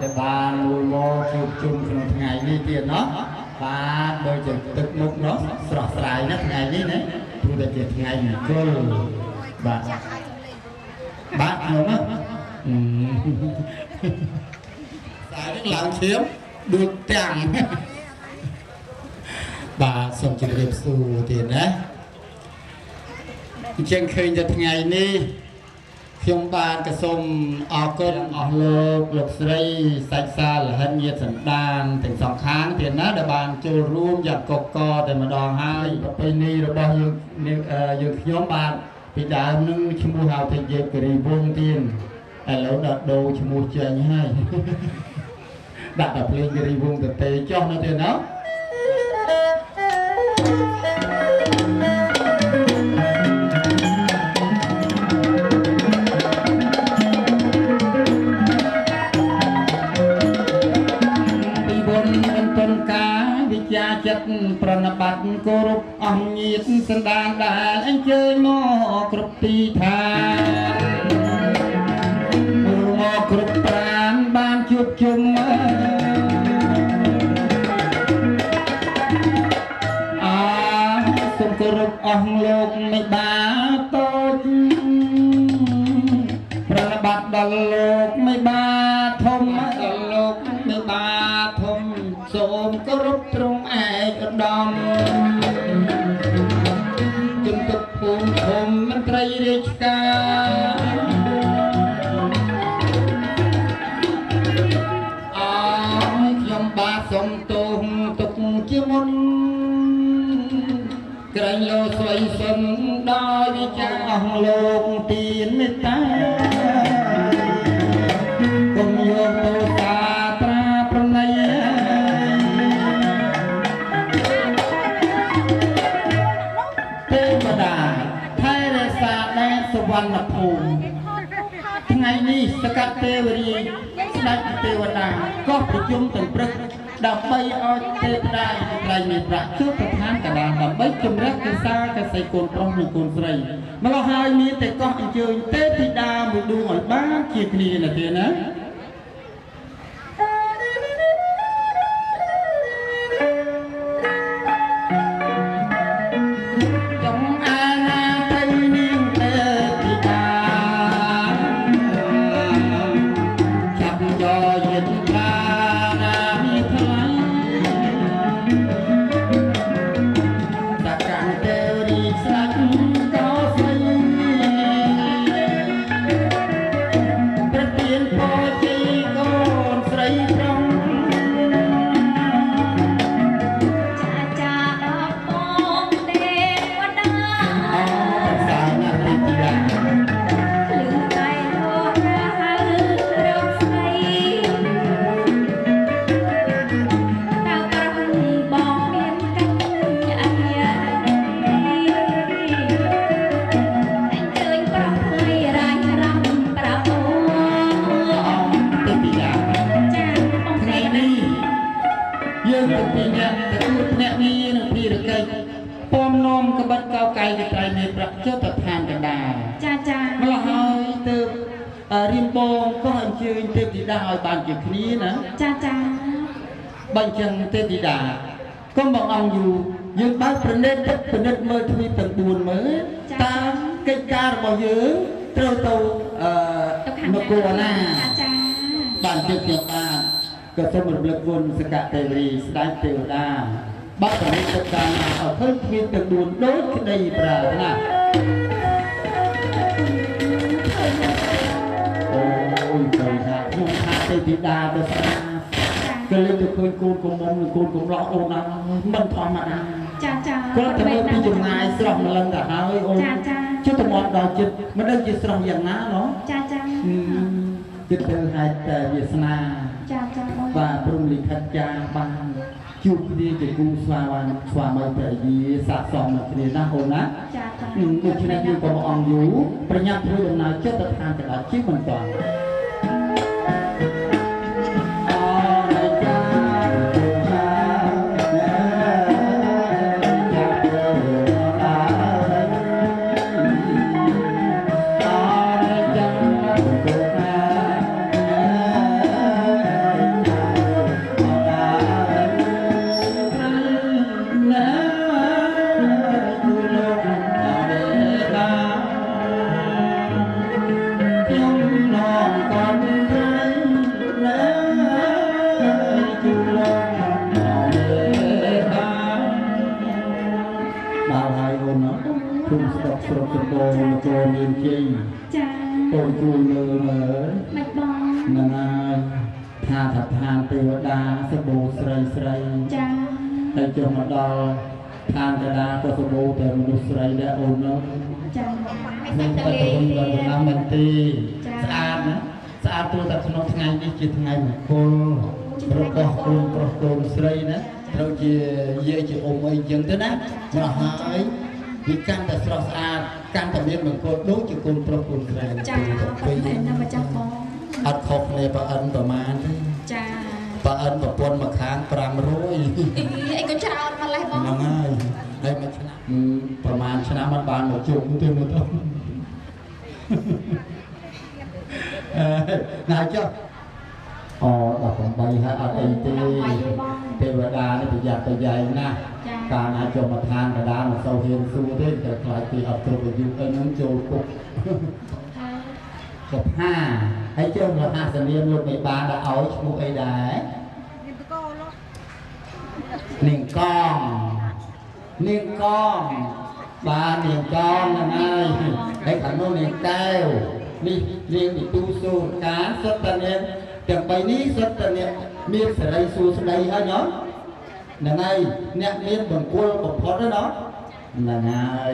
ដែលបានមួយមកជួបជុំក្នុងថ្ងៃនេះទៀតណោះបាទដូចជាទឹកមុខណោះស្រស់ស្រាយណាស់ថ្ងៃនេះណាព្រោះតែជាថ្ងៃមង្គលបាទបាទខ្ញុំណាស្អាតឡើងឈាមដួចទាំងបាទសូមជម្រាបសួរទៀតណាអញ្ចឹងឃើញតែថ្ងៃនេះខ្ញុំបាទក៏សូមអរគុណអស់លោកលោកស្រីសាច់សាលហិនញាតសន្តានទាំងសងខាងទៀតណាដែលបានចូលរួមយ៉ាងកកតែម្ដងហើយប្រពៃណីរបស់យើងយើងខ្ញុំបាទពីដើមនឹងឈ្មោះហៅថាយេគិរីវងទៀតឥឡូវដល់ដូរឈ្មោះចេញហើយដាក់តែភ្លេងគិរីវងទៅទេចុះនៅទៀតណាចិត្តប្រណបត្តិគោរពអង្គញាតសន្តានដែលអញ្ជើញមកគ្រប់ទីឋានមកគ្រប់ប្រានបានជួបជុំអសូមគោរពអស់លោកមិនបាតូចប្រណបត្តិដល់លោកមិនបាធំដល់លោកមិនបាធំសូមគោរពទ្រង់ឯកឧត្តមជំទប់ភូមិឃុំមន្ត្រីរាជការអើយខ្ញុំបាទសូមទោសទុកជាមុនក្រែងលោស្វ័យសិនដោយវិចារអស់លោកទានមេត្តាកុំយកទោសាត្រាប្រណីទេវតាថែរក្សាដែនសុវណ្ណភូមិថ្ងៃនេះសកទេវរាជស្ដេចទេវតាក៏ប្រជុំទាំងព្រឹកដើម្បីឲ្យទេវតាត្រៃមានប្រាក់ចូលប្រឋានកណ្ដាលដើម្បីជំរះកសាកសីកូនប្រុសនិងកូនស្រីម្ល៉េះហើយមានតែកោះអញ្ជើញទេពធីតាមួយដួងឲ្យបានជាគ្នាណាទេណារៀមបងក៏អញ្ជើញទេពធីតាឲ្យបានជាគ្នាណាចាចាបើអញ្ចឹងទេពធីតាកុំបងអង្គយូរយើងបើកប្រណិតទឹកពិនិត្យមើលទ្វីបទាំង4មើលតាមកិច្ចការរបស់យើងត្រូវទៅនគរណាចាចាបានជើងខ្ញុំបានក៏សូមរំលឹកគុណសកទេវរីស្ដេចទេវតាបើប្រណិតទឹកកាលណាឲ្យឃើញទ្វីបទាំង4ដូចក្តីប្រាថ្នាអូយទៅថាខ្ញុំថាទេពធីតាទៅស្អាតក៏លេចទៅឃើញកូនកំមុំនិងកូនកំឡោះអូនណាមិនធម្មតាចាចាគាត់ទៅមើលពីចម្ងាយស្រស់ម្លឹងទៅហើយអូនចាចាជិះទៅមកដល់ចិត្តមិនដឹងជាស្រស់យ៉ាងណាណោះចាចាជិះទៅហេតុតែវាសនាចាចាបងបាទព្រមលិខិតចាបានជួបគ្នាជាគូស្វាស្វាមីភរិយាស័ក្តិសមនឹងគ្នាណាអូនណាចាចាដូច្នេះយើងក៏មកអង្គយូរប្រញាប់ធ្វើដំណើរចិត្តទៅឋានកណ្ដាលជាបន្ត ស្រុកសម្បូរនគរមានជ័យចាកូនជួយមើលមើលមិនបងហ្នឹងហើយថាឋានទេវតាសម្បូរស្រីស្រីចាហើយចុះមកដល់ឋានកដាក៏សម្បូរតែមនុស្សស្រីដែរអូននោះចាមិនតែទៅដល់ណាមិនទេស្អាតណាស្អាតព្រោះតែក្នុងថ្ងៃនេះជាថ្ងៃមង្គលរបស់កូនប្រុសកូនស្រីណាត្រូវជាយាយជាអ៊ំអីចឹងទៅណាមកហើយវាកាន់តែស្រស់ស្អាតកាន់តែមានមង្គលដូចជាកូនប្រុសកូនស្រីចាពេញណាម្ចាស់បងអត់ខុសគ្នាប្រអិនប្រមាណទេចាប្រអិនប្រពន្ធមួយខាង500អីក៏ច្រើនម្លេះបងហ្នឹងហើយហើយមួយឆ្នាំប្រហែលឆ្នាំអត់បានមកជុំទេមើលទៅណាចុះអ18ហើយអត់អីទេទេវតានេះប្រយ័ត្នប្រយែងណាស់កាលណាចូលមកឋានកដាលមិនសូវហ៊ានសួរទេតែខ្លាចគេអត់គ្រប់អាយុអីហ្នឹងចូលគុកកផាហើយចុះរហស្សនាមលោកមេបាដាក់ឲ្យឈ្មោះអីដែរនាងកងនាងកងបាទនាងកងហ្នឹងហើយហើយខាងនោះនាងកែវនេះនាងនិទូសូរកាសុទ្ធតែនាងទាំង3នេះសុទ្ធតែអ្នកមានសេរីសួស្តីហើយណោះហ្នឹងហើយអ្នកមានបង្គោលបំផុតហ្នឹងណោះហ្នឹងហើយ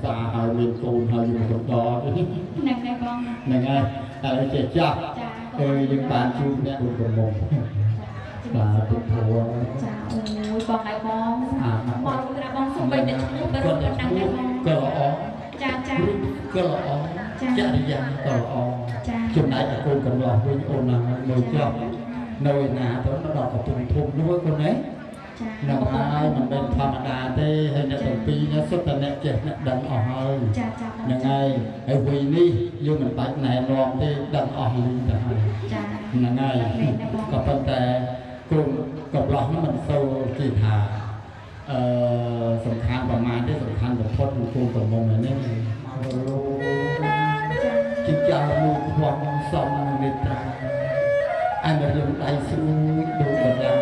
សាហើយមានកូនហើយយើងទៅដល់ហ្នឹងហើយបងហ្នឹងហើយហើយចេះចាស់អើយើងបានជួបអ្នកគុណក្រមុំបាទពុទ្ធោចាអូយបងហើយបងបងប្រាប់បងសុំបីតែឈ្មោះក៏រត់ប៉ុណ្ណឹងដែរបងក៏ល្អចាចាក៏ល្អចរិយាក៏ល្អចំណែកឯកូនកំឡោះវិញអូនណាមើលចុះនៅឯណាទៅដល់កំពុងធំនោះកូនណាហ្នឹងហើយមិនមែនធម្មតាទេហើយអ្នកទាំងពីរនេះសុទ្ធតែអ្នកចេះអ្នកដឹងអស់ហើយចាចាហ្នឹងហើយហើយវ័យនេះយើងមិនបាច់ណែនាំទេដឹងអស់លីទៅហើយចាហ្នឹងហើយក៏ប៉ុន្តែកូនកំឡោះនោះមិនសូវគេថាសំខាន់ប្រមាណទេសំខាន់បំផុតគឺកូនកំមុំនេះមករលោជាចៅមួយខ្វះសំនឹងនេត្រាអនុរៀមដៃស្រួយដូចបណ្ដា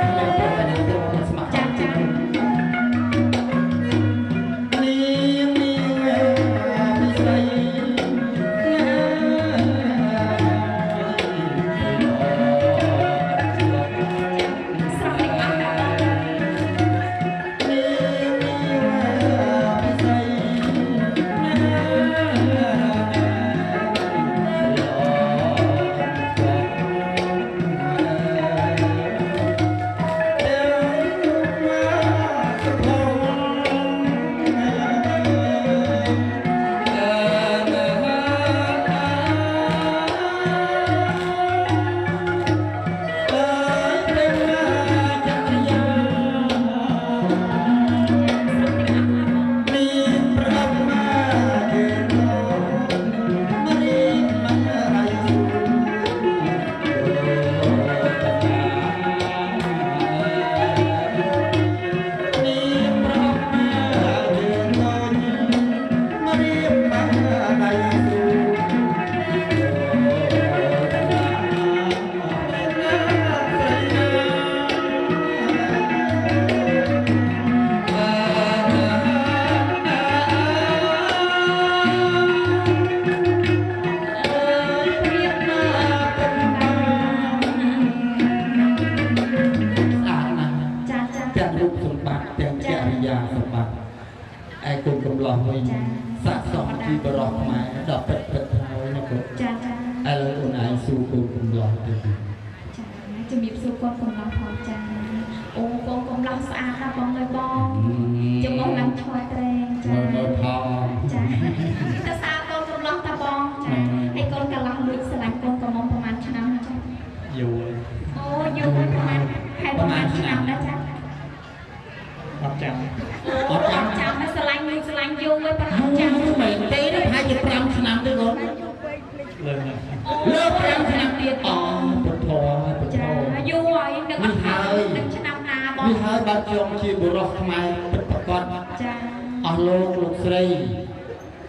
ខ្ញុំប្រហែលទៅស្ម័គ្រ ចាចា នាងនាងពិសី ស្រស់ទាំងអស់ណាបង នាងនាងពិសី ឯកូនកំឡោះវិញស័កសមជាបរោះខ្មែរដល់ពិតពិតហើយណាកូន ចាចា ឥឡូវអូនឯងសួរកូនកំឡោះទៅ ចាជំរាបសួរកូនកំឡោះផងចាអូកូនកំឡោះស្អាតណាស់បងអើយបងចំមុះឡើងឆ្លត្រែងចា មើលផង ចាតែស្អាតកូនកំឡោះតាបងចាហើយកូនកំឡោះលួចស្រឡាញ់កូនកំមុំប្រហែលឆ្នាំចា យូរ អូយូរប្រហែលខែប្រហែលឆ្នាំដែរចា អត់ចាំ អត់ចាំចាំស្រឡាញ់លួចស្រឡាញ់យូរហើយប្រហែលចាំ មែនទេប្រហែលជា5ឆ្នាំទេកូន លើលើ5ឆ្នាំទៀតអូពុទ្ធោពុទ្ធោ ចាយូរហើយនឹងអត់ហើយនឹងឆ្នាំណាបង នេះហើយបើខ្ញុំជាបុរសខ្មែរពិតប្រាកដ ចា អស់លោកលោកស្រី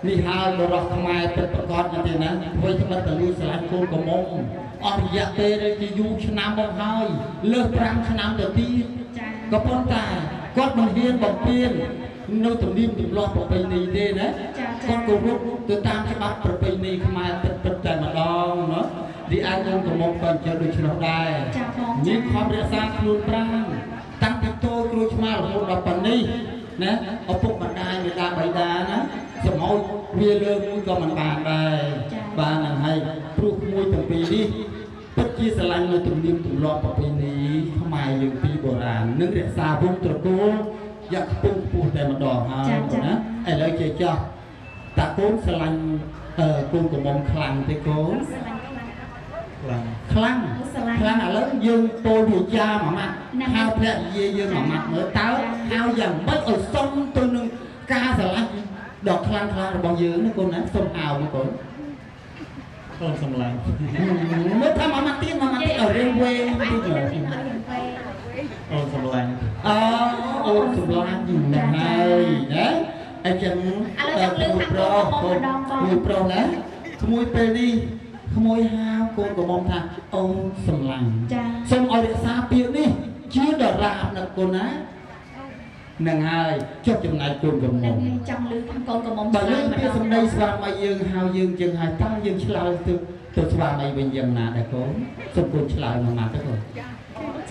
នេះហើយបុរសខ្មែរពិតប្រាកដណាទេណាធ្វើត្បិតតែលួចស្រឡាញ់កូនកំមុំអស់រយៈពេលជាយូរឆ្នាំមកហើយលើស5ឆ្នាំទៅទៀត ចា ក៏ប៉ុន្តែគាត់មិនហ៊ានបំពេញ នៅទំនៀមទម្លាប់ប្រពៃណីទេណាគាត់គោរពទៅតាមច្បាប់ប្រពៃណីខ្មែរពិតពិតតែម្ដងណារីឯកូនក្រមុំក៏អញ្ចឹងដូច្នោះដែរមានខំរក្សាខ្លួនប្រាណតាំងពីតូចគ្រួឆ្មារហូតដល់ប៉ុណ្នេះណាឪពុកម្ដាយមេដាបៃតាណាសមោចវាលើមួយក៏មិនបានដែរបានហ្នឹងហើយព្រោះមួយទាំងពីរនេះពិតជាស្រឡាញ់នៅទំនៀមទម្លាប់ប្រពៃណីខ្មែរយើងពីបុរាណនិងរក្សាវង្សត្រកូលយ៉ាងខ្ពង់ខ្ពស់តែម្ដងហើយណាឥឡូវជាចោះតាកូនស្រឡាញ់កូនក្រមុំខ្លាំងទេកូនខ្លាំងខ្លាំងឥឡូវយើងពោលវាចាមួយម៉ាត់ហៅភរិយាយើងមួយម៉ាត់មើលតើហៅយ៉ាងម៉េចឲ្យសមទៅនឹងការស្រឡាញ់ដ៏ខ្លាំងខ្លារបស់យើងណាកូនណាសូមហៅមកកូនកូនសម្លាញ់មើលថាមួយម៉ាត់ទៀតមួយម៉ាត់ទៀតឲ្យរៀងវែងតិចអូនសម្លាញ់អើអូនសម្លាញ់ហ្នឹងហើយណាអញ្ចឹងឥឡូវចង់លើខាងប្រុសមួយប្រុសណាក្មួយពេលនេះក្មួយហាវកូនក្រមុំថាអូនសម្លាញ់សូមឲ្យរក្សាពាក្យនេះជាដរាបណាកូនណានឹងហើយចុះចំណែកកូនក្រមុំចង់លើខាងកូនក្រមុំបើលើពាក្យសម្ដីស្វាមីយើងហៅយើងជាងហើយតើយើងឆ្លើយទៅស្វាមីវិញយ៉ាងណាដែរកូនសូមកូនឆ្លើយមកណាទៅកូន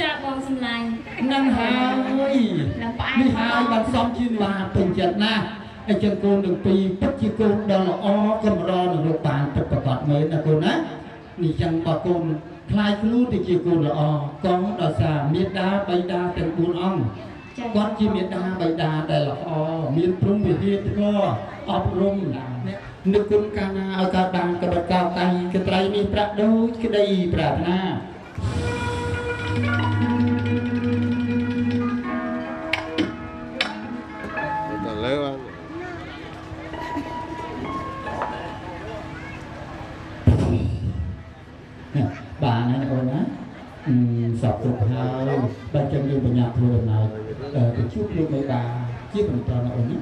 ចាបងសម្លាញ់នឹងហើយនេះហើយបានសមជាបានពេញចិត្តណាស់អញ្ចឹងកូនទាំងពីរពិតជាកូនដ៏ល្អកម្រនឹងលោកបានពិតប្រាកដមែនណាកូនណានេះចឹងបើកូនខ្លាយខ្លួនទៅជាកូនល្អកងដោយសារមេដាបៃតាទាំង4អង្គគាត់ជាមេដាបៃតាដែលល្អមានព្រំវិហារធម៌អប់រំអ្នកនឹកគុណកាលណាឲ្យកើតបានកបិតកោកៃកត្រីមានប្រាក់ដូចក្តីប្រាថ្នាបានហើយអូនណាសពគ្រប់ហើយបើចឹងយើងបញ្ញាធ្វើដំណើរទៅជួបលោកមេបាជាបន្តណាអូនណា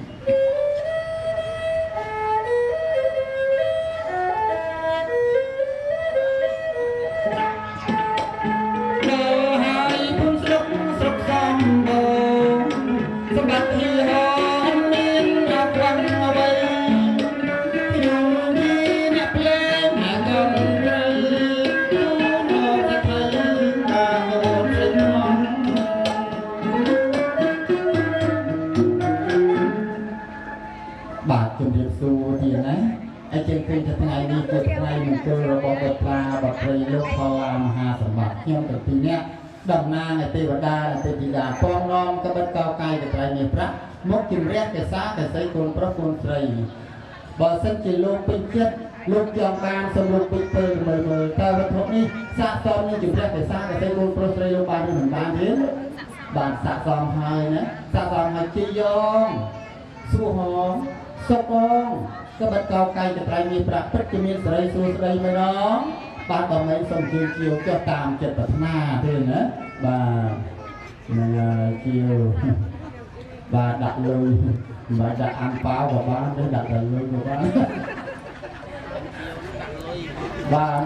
ដល់ហើយពុំស្រុកស្រុកសំបូរសម្បត្តិហ៊ីហនមានអត់ខ្លាំងអ្វីខ្ញុំជាអ្នកភ្លេងអាកំត្រូវបាទជំរាបសួរទៀតណាអញ្ចឹងឃើញថាថ្ងៃនេះជាថ្ងៃមង្គលរបស់បុត្រាបុត្រីលោកផល្លាមហាសម្បត្តិខ្ញុំទាំងពីរនាក់តំណាងឲ្យទេវតានិងទេពធីតាពងនាំកបិតកោកាយកត្រៃមាសប្រាក់មកជំរះកសាកសីកូនប្រុសកូនស្រីបើសិនជាលោកពេញចិត្តលោកចង់បានសូមលោកពេញពើមើលមើលតើវត្ថុនេះសាកសមនឹងជំរះកសាកសីកូនប្រុសស្រីលោកបានឬមិនបានទេបានសាកសមហើយណាសាកសមហើយជីយ៉ងសួរហងសុកងកបិតកោកាយកត្រៃមានប្រាក់ពិតជាមានសេរីសួស្តីមែនអងបាទបើមិនសូមជឿជាវចុះតាមចិត្តប្រាថ្នាទេណាបាទនឹងជាវបាទដាក់លុយមិនបាច់ដាក់អាំងប៉ាវក៏បានទេដាក់តែលុយក៏បានបាទ